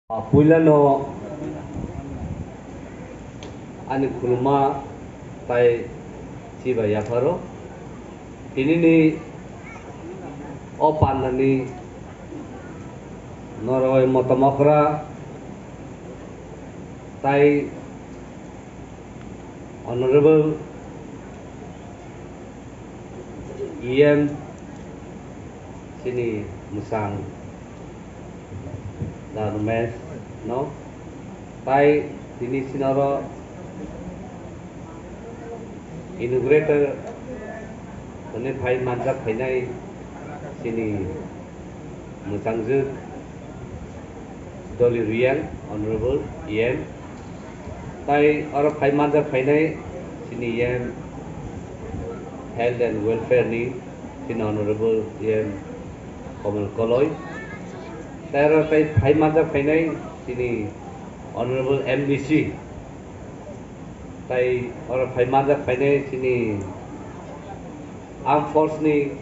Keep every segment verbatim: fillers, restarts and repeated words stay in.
Puilano ani khuluma tai chiba yapharo. Tinini o pandani noroi motom okra tai Honorable E M chini mwsang da Rumesh no tai tini sinoro inaugurator hwnwi phai manjak phainai chini mwchangjwk Dolly Riyang, Honorable E M. Tai oro phai manjak phainai chini E M Health and Welfare ni chini Honorable E M Komal Koloi. Tai oro tai phai manjak phainai chini Honorable M D C. Tai oro phai manjak phainai chini Armed Force ni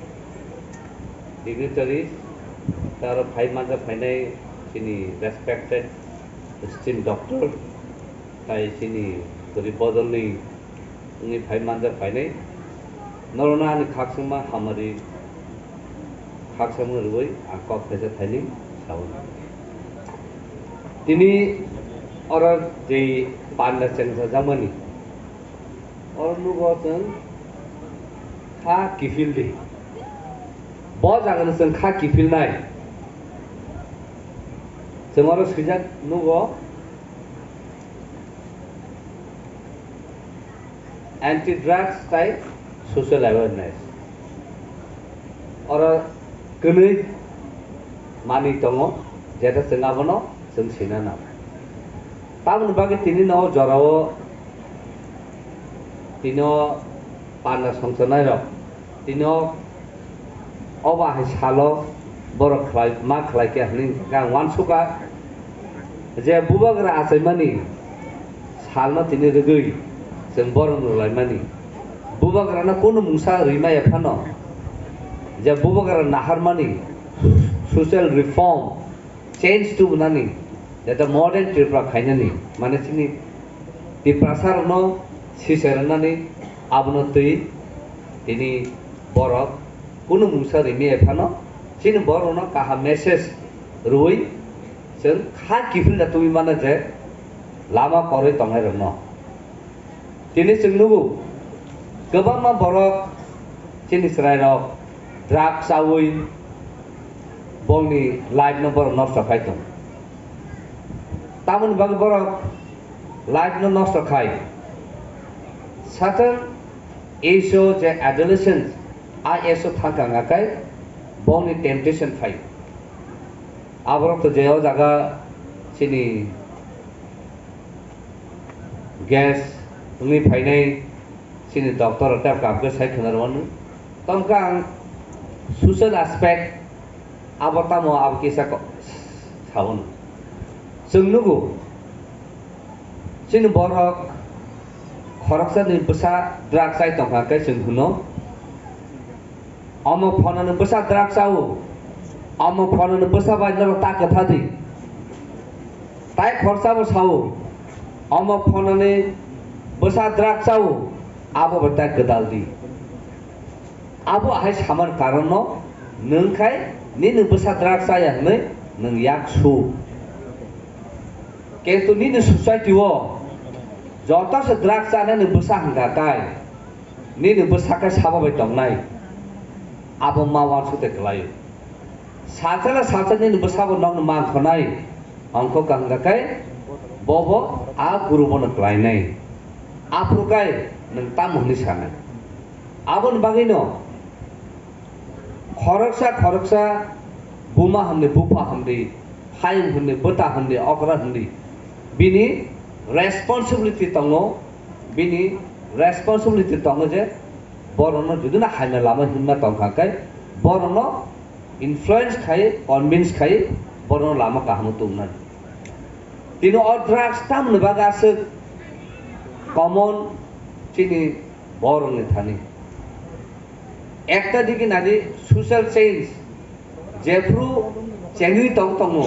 dignitaries, tai oro phai manjak phainai chini respected esteemed doctor, tai chini kwrwi bodolni wngwi phai manjak phainai. Norokno ani khakchangma hamari khakchangma rwui ang kok phaisa thaini sao. Tini oro je panda chengsajakmani, oro nugo chwng kha kiphil di. Bo jagano chwng kha kiphilnai. Chwng oro swijak nugo, anti drugs tai social awareness. Oro kwnwi manwi tongo, jeta chwng abono chwng sina nango. Tamoni bagwi tini no jorao tini o panda songchornai rok tini o Obo hai salo borok khlai, ma khlai khe hwnwi hwnkhe ang uansukha je bubagra achaimani salno tini rwgwi chwng borok rwlaimani. Bubagrano kunu mungsa rwi maya phano je bubagra naharmani social reform change tubunani, jeta modern Tripura khainani, mane chini Tiprasa rokno sise rwnani abono twi tini borok kunu mungsa rimi phano chini borokno kaham message rwui chwng kha kiphilna tubui mano je lama koroi tongnai rokno. Tini chwng nugo, kwbangma borok chini chwrairok drug chaui bongni life no borok nosto khai tongo. Tamoni bagwi borok life no nosto khai. Certain age o je adolescence, a age o thangkha hwnkhe bongni temptation phai. Aborok to je o jaga chini gas wngwi phainai chini doctor rok tei kaham khe sai khwna rwmano. Tamo khe ang social aspect abo tamo abo kisa ko-, sabono. Chwng nugo chini borok khoroksani bwsa drug chai tongkha khe chwng hwno. Omo phonani bwsa drug chao. Omo phonani bwsa bai norok ta kwtha di. Tai khorsa bo sao. Omo phonani bwsa drug chao. Abo bai ta kwdal di. Abo hai saman karon no nwng khai nini bwsa drug chaya hwnwi nwng yak su. Kintu nini society o joto se drug chanani bwsa hwnkha kai. Nini bwsa khe sabo bai tongnai, abo ma uansukte kwlaio. Salsa na salsa nini bwsabo nokno mankhonai, ongkho kaham khe bobo a guru bono kwlainai. Aphuru kai nwng tamo hwnwi sanai? Aboni bagwino khoroksa khoroksa buma hamni, bupha hamni, hayung hamni, bwta hamni, okra hamni, bini responsibility tongo, bini responsibility tongo je borokno judino hamya lama himna tongkha khe borokno influence khai, convince khai borokno lama kahamo tubunani. Tini o drugs tamoni bagwi aswk common chini borokni thani. Ekta digi nadi social change, jephru chengwi tong tongo,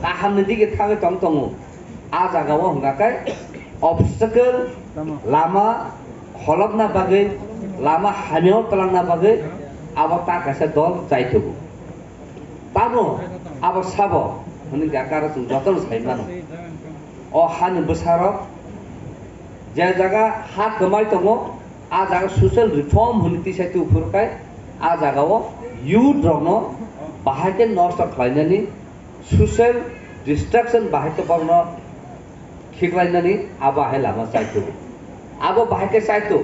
Kaham ni dige thangwi tong tongo. A jaga o hwnga khe obstacle, lama kholopna bagwi, lama hamya o twlangna bagwi abo ta kaisa dol chai tongo. Tamo abo sabo hwnwi kha karo chwng jotono sai mano. O hani bwsarok je jaga ha kwmai tongo, a jaga social reform hwnwi tisai tuphuru khe a jaga o youth rokno bahai khe nosto khlainani, social destruction bahai khe borokno khiklainani abo hai lama chaitu. Abo bahai khe chaitu.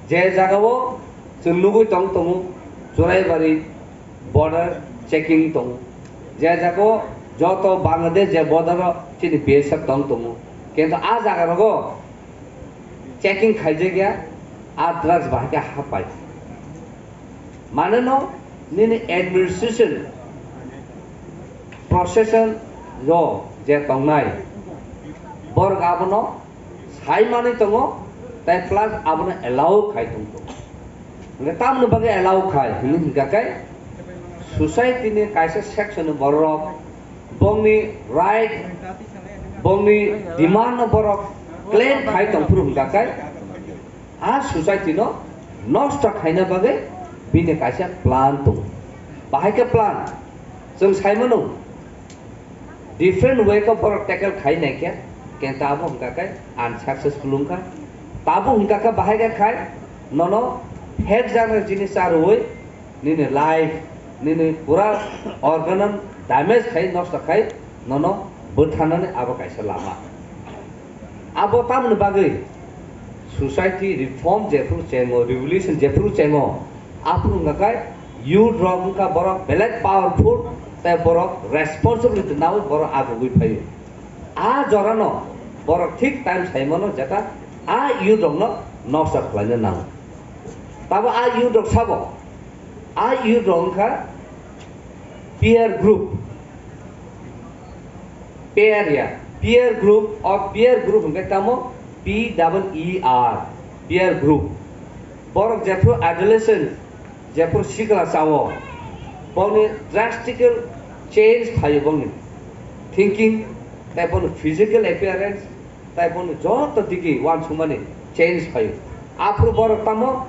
Je jaga o chwng nugwi tong tongo, Churaibari border checking tongo. Je jaga o joto Bangladesh je border o chini B S F tong tongo. Kintu a jaga rogo checking khaijak ya, a drugs bahai khe hapai. Mane no nini administration, procession rok je tongnai, borok abono sai manwi tongo, tai plus abono allow khai tong tongo. Hwnkhe tamoni bagwi allow khai hwnwi hwnkha khe society ni kaisa section ni borok bongni right, bongni demand no borok claim khai tongphuru hwnkha khe a society no nosto khaina bagwi bini kaisa plan tongo. Bahai khe plan chwng sai mano, different way khe borok tackle khai nai khe, kintu abo hwnkha khe unsuccessful wngkha. Tabuk hwnkha khe bahai khe khai nono phek jaknai jinis charwi nini life, nini pura organ damage khai, nosto khai, nono bwtharnani abo kaisa lama. Abo tamoni bagwi society reform jephuru chengo, revolution jephuru chengo, aphuru wngkha khe youth rok wngkha borok belai powerful tei borok responsibility nawi borok agugwi phaio. A jorano borok thik time sai mano jeta a youth rokno nosto khlaina nango. Tabo a youth rok sabo, a youth rok wngkha peer group. Peer ya, peer group, o peer group hwnkhe tamo P double E R, peer group. Borok jephru adolescent, jephru sikla chao, boni drastical change phaio bongni thinking, tei boni physical appearance, tai bono joto digi uansukmani change phaio. Aphuru borok tamo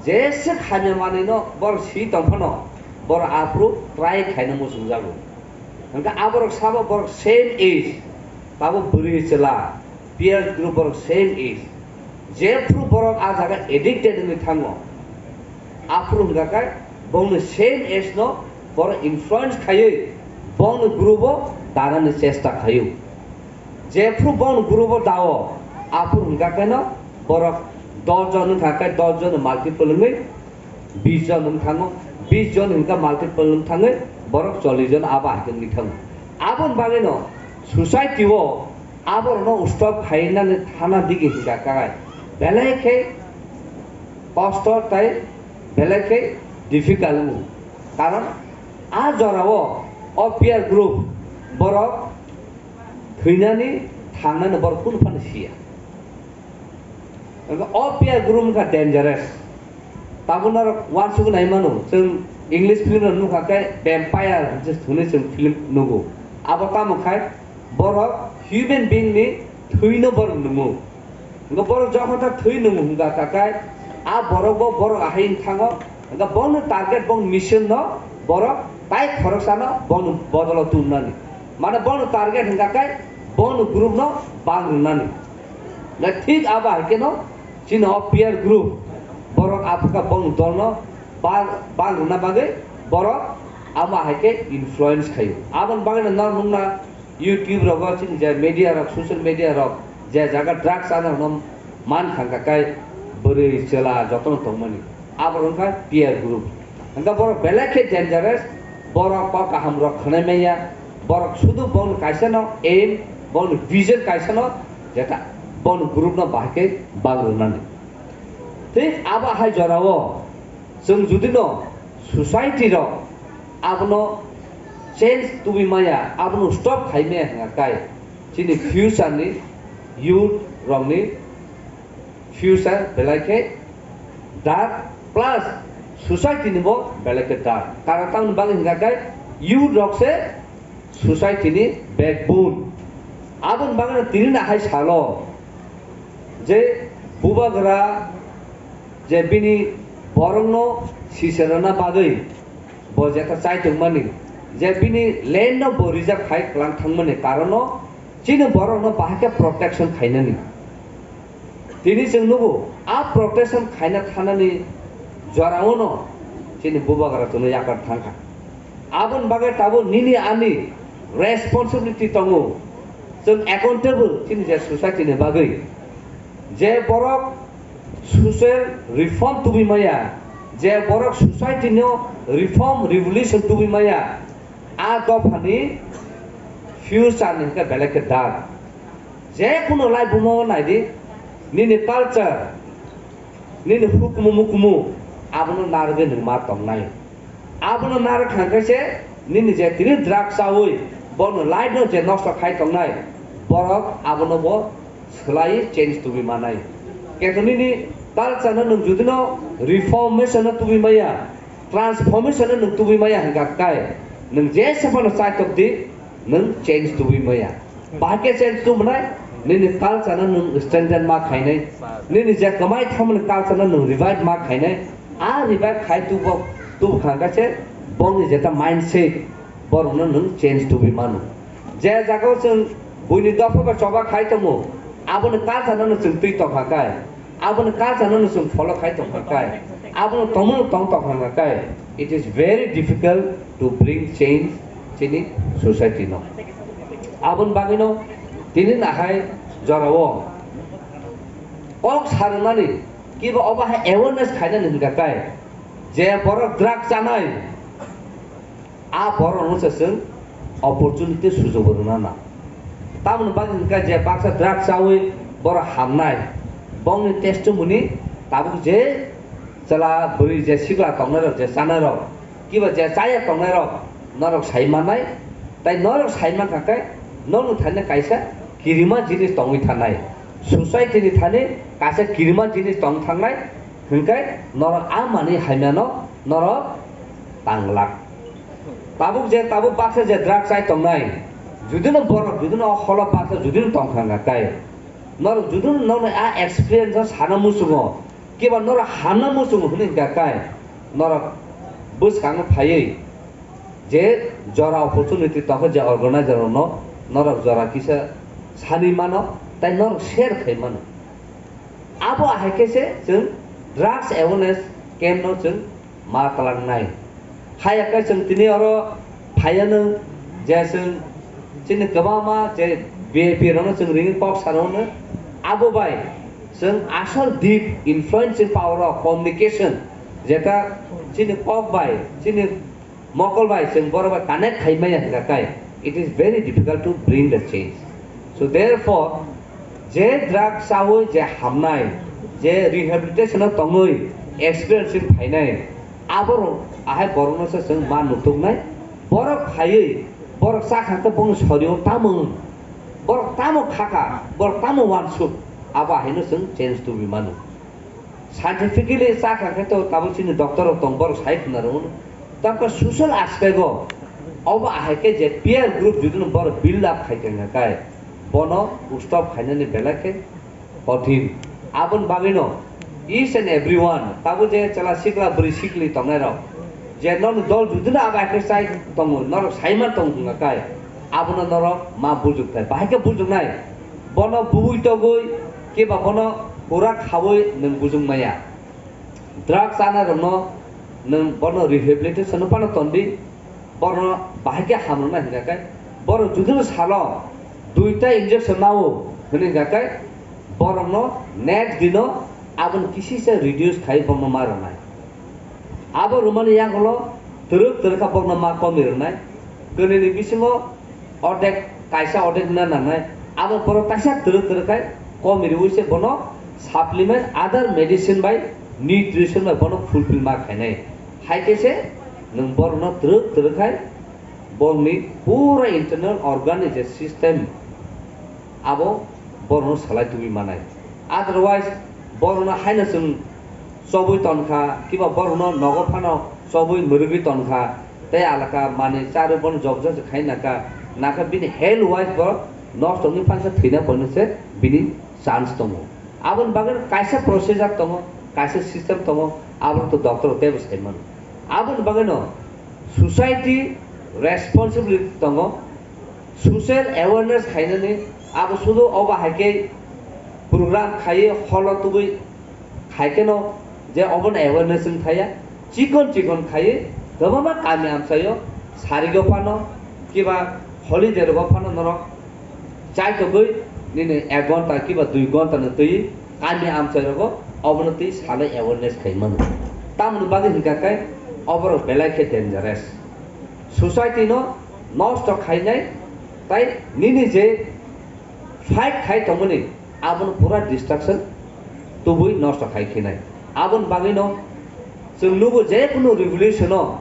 jeswk hamya manwino borok si tongphano, borok aphuru try khaina muchungjago. Hwnkhe aborok sabo borok same age, tabo bwrwi chwla, peer group borok same age. Jephru borok a jaga addicted wngwi thango, aphuru hwnkha khe bongni same age no borok influence khaiwi bongni group o danani chesta khaio. Jephru bongni group o dao, aphuru hwnkha khe no borok dos jon wngkha khe dos jon multiple wngwi bis jon wng thango, bis jon hwnkha multiple wng thangwi borok chollish jon abo hai khe wngwi thango. Aboni bagwino society o aborokno stop khainani thana digi hwnkha khe belai khe kosto tei belai khe difficult wngo. Karon a jorao o peer group borok thwinani thangnani borok kunu phano siya. Hwnkhe o peer group wngkha dangerous. Tabuk norok uansukwi nai mano, chwng English film rok nukha khe vampire hwnwi chwng film nugo. Abo tamo khai borok human being ni thwino borok nungo. Hwnkhe borok jokhon ta thwi nungo hwnkha khe a borok bo borok ahai wng thango. Hwnkhe bono target, bono mission no borok tai khoroksano bono bodolo tubunani. Mane bono target hwnkha khe bono group no bang rwnani. Hwnkhe thik abo hai kheno chini o peer group borok aphuru kha bono dolno bang, bang rwna bagwi borok abo hai khe influence khaio. Aboni bagwino norok nukna YouTube rogo chini je media rok, social media rok je jaga drugs ano hwnwi man thangkha khe bwrwi chwla jotono tongmani. Abo wngkha peer group. Hwnkhe borok belai khe dangerous, borok kok kaham rok khwnai manya, borok sudu bongni kaisa no aim, bongni vision kaisa no, jeta bongni group no bahai khe bang rwnani. Thik abo hai jorao chwng jodi no society rok abono change tubui maya, abono stop khai maya hwnga khe chini future ni youth rok ni future belai khe dark plus society ni bo belai khe dark. Karon tamoni bagwi hwnga khe youth rok se society ni backbone. Aboni bagwi tini no hai salo je bubagra je bini borokno siserna bagwi bo jeta chai tongmani, je bini land no bo reserve khai kwlang thangmani karono chini borokno bahai khe protection khainani. Tini chwng nugo, a protection khaina thanani jorao no chini bubagra chwngno yakar thangkha. Aboni bagwi tabuk nini ani responsibility tongo, chwng accountable chini je society ni bagwi. Je borok social reform tubui maya, je borok society no reform revolution tubui maya, a dophani future ni hwnkhe belai khe dark. Je kuno life bumo naidi, nini culture, nini hukumu mukumu, abono narwgwi nwng ma tongnai. Abono narwk kha khe se nini je tini drugs chawi bono life no je nosto khai tongnai, borok abono bo swlaiwi change tubui manai. Keto nini culture no nwng judino reformation no tubui maya, transformation no nwng tubui maya hwnkha kai, nwng jesa phano chaitok di, nwng change tubui maya. Bahai khe change tubunai, nini culture no nwng strengthen ma khainai, nini je kwmai thangmani culture no nwng revive ma khainai, a revive khai tubo, tubu kha khe se bongni jeta mindset, borokno nwng change tubui mano. Je jagao chwng buini dopha bai choba khai tongo, aboni culture no chwng twi tongkha kai, aboni culture no chwng follow khai tongkha kai, abono tongmung tong tongkha kai, it is very difficult to bring change chini society no. Aboni bagwino tini nahai jorao kok sarwnani kiba obo hai awareness khainani hwnkha kai, je borok drug chanai, a borokno se chwng opportunity sujogo rwna nang. Tamoni bagwi hwnkha je baksa drug chawi borok hamnai, bongni testimony tabuk je chwla bwrwi je sikla tongnairok, je chanairok, kiba je chaya tongnairok norok sai mannai, tai norok sai mankha khe nokni thani kaisa kirima jinis tongwi thanai, society ni thani kaisa kirima jinis tong thangnai, hwnkhe norok a manwi hamyano norok tanglak. Tabuk je, tabuk baksa je drug chai tongnai, judino borok, judino holo baksa, judino tongkha hwnkha khe, norok judino nokni a experience no sana muchungo, kiba norok hamna muchungo hwnwi hwnkha khe, norok bwskango phaiwi je jora opportunity tongkha, je organizer rokno norok jora kisa sanwi mano, tai norok share khai mano. Abo ahai khe se chwng drugs awareness camp no chwng ma twlangnai. Haya khe chwng tini oro phaiya nwng je chwng chini kwbangma je V I P rokno chwng ringwi kok sarokno abo bai chwng asol deep influencing power of communication jeta chini kok bai chini mokol bai chwng borok bai connect khai maya hwnkha khe, it is very difficult to bring the change. So therefore, je drug chawi je hamnai, je rehabilitation o tongwi experience phainai, aborok ahai borokno se chwng ma nutuknai, borok phaiwi, borok chakha khe bongni sorio tamo, borok tamo khakha, borok tamo wansuk, abo ahaino chwng change tubui mano. Scientifically cha kha khe to tabuk chini doctor rok tong, borok sai khna rw. Tamkhe social aspect o obo ahai khe je peer group judino borok build up khai kha khe bono stop khainani belai khe kothin. Aboni bagwino each and everyone tabuk je chwla sikla bwrwi sikli tongnai rok je nokni dol judino abo ahai khe chai tongo, norok sai man tongo hwnga khe abono norok ma bujuknai, bahai khe bujuknai. Bono bui togwi keba bono pura khawi nwng bujung maya. Drug chana rokno nwng bono rehabilitation no phano tondi, bono bahai khe hamrwna hingkha khe, borok judino salo duita injection nao hwnwi hingkha khe, borokno next dino aboni kisisa reduce khai bono ma rwnai. Abo rwmani yagulo twrwk twrwkha bokno ma komi rwnai. Kwnwini bisingo ordek, kaisa ordek wngna nangnai. Abo borok kaisa twrwk twrwk khai komi rwui se bono supplement, other medicine bai nutrition bai bono fulfill ma khainai. Hai khe se nwng borokno twrwk twrwk khai borokni pura internal organ ni je system abo borokno salai tubui manai. Otherwise, borokno haino chwng chobui tonkha, kiba borokno nogo phano chobui mwrwgwi tonkha, tei alaka manwi charwi bono jok jok khai naka, Nakha bini health wise bo nosto wngwi phansa thwina pono se bini chance tongo. Aboni bagwi kaisa procedure tongo, kaisa system tongo, abo to doctor teibo sai mano. Aboni bagwino society responsibility tongo, social awareness khainani, abo sudu obo hai khe program khaiwi holo tubui khai kheno je obono awareness wng thaya, chikon chikon khaiwi kwbangma kami amchaio sarigo phano kiba holiday rogo phano norok chaitogwi nini ek ghonta kiba dui ghonta no twi kami amchai rogo obono twi salai awareness khai mano. Tamoni bagwi hwnkha khe oborok belai khe dangerous. Society no nosto khainai tai nini je fight khai tongmani abono pura destruction tubui nosto khai khinai. Aboni bagwino chwng nugo je kunu revolution o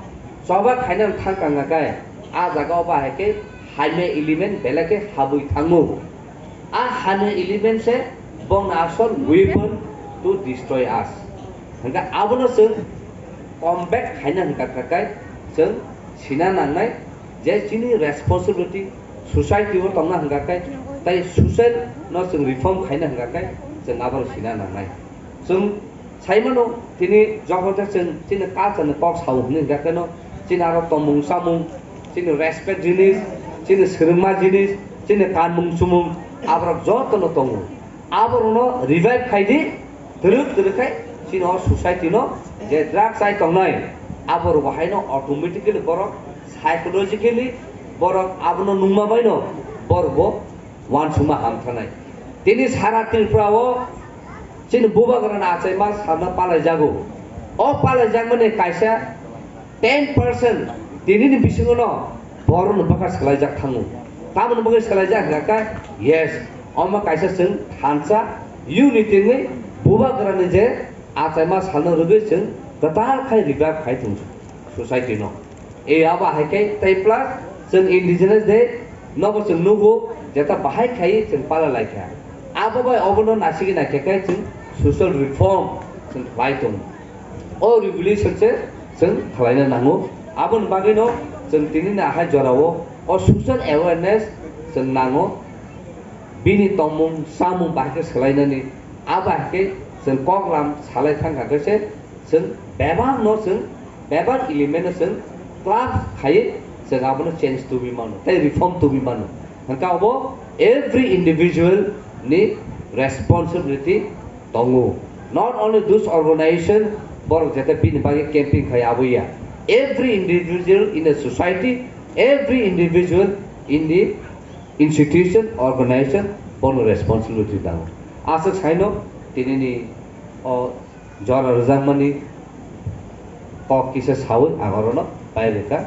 choba khainani thang kang khe a jaga o bahai khe hamya element belai khe habwi thango. A hamya element se bongni asol weapon to destroy us. Hwnkhe abono chwng combat khaina hwnkha khe chwng sina nangnai je chini responsibility society o tongna hwnkha khe tei social no chwng reform khaina hwnkha khe chwng abono sina nangnai. Chwng sai mano tini jokhon khe chwng chini culture ni kok sao hwnwi hwnkha kheno chini aro tongmung chamung, chini respect jinis, chini swrwngma jinis, chini kanmung chumung aborok jotono tongo. Aborokno revive khai di, twrwk twrwk khai chini o society no je drug chai tongnai, aborok bo haino automatically borok psychologically borok abono nungma baino borok bo uansukma hamthanai. Tini sara Tripura o chini bubagrani achaima salna palaijago. O palaijakmani kaisa ten percent tinini bisingono borokno bwkha swlaijak thango. Tamoni bagwi swlaijak hwnkha khe, yes, omo kaisa chwng thansa unity wngwi bubagrani je achaima salna rwgwi chwng kwtal khai revive khai thung society no. E abo hai khe tei plus chwng indigenous day nobo chwng nugo jeta bahai khai chwng pala lai kha. Abo bai obono nasigwi naikha khe chwng social reform chwng khlai tongo. O revolution se chwng khlaina nango. Aboni bagwino chwng tini ni ahai jorao o social awareness chwng nango. Bini tongmung chamung bahai khe swlainani, a bahai khe chwng koklam salai thangkha khe se chwng bebak no chwng bebak element no chwng club khaiwi chwng abono change tubui mano tei reform tubui mano. Hwnkhe abo every individual ni responsibility tongo. Not only those organization, borok jeta bini bagwi camping khai abo ya. Every individual in a society, every individual in the institution, organization, bono responsibility tongo. Aswk saino tinini o jora rwjakmani kok kisa sawi ang orono pai rwkha.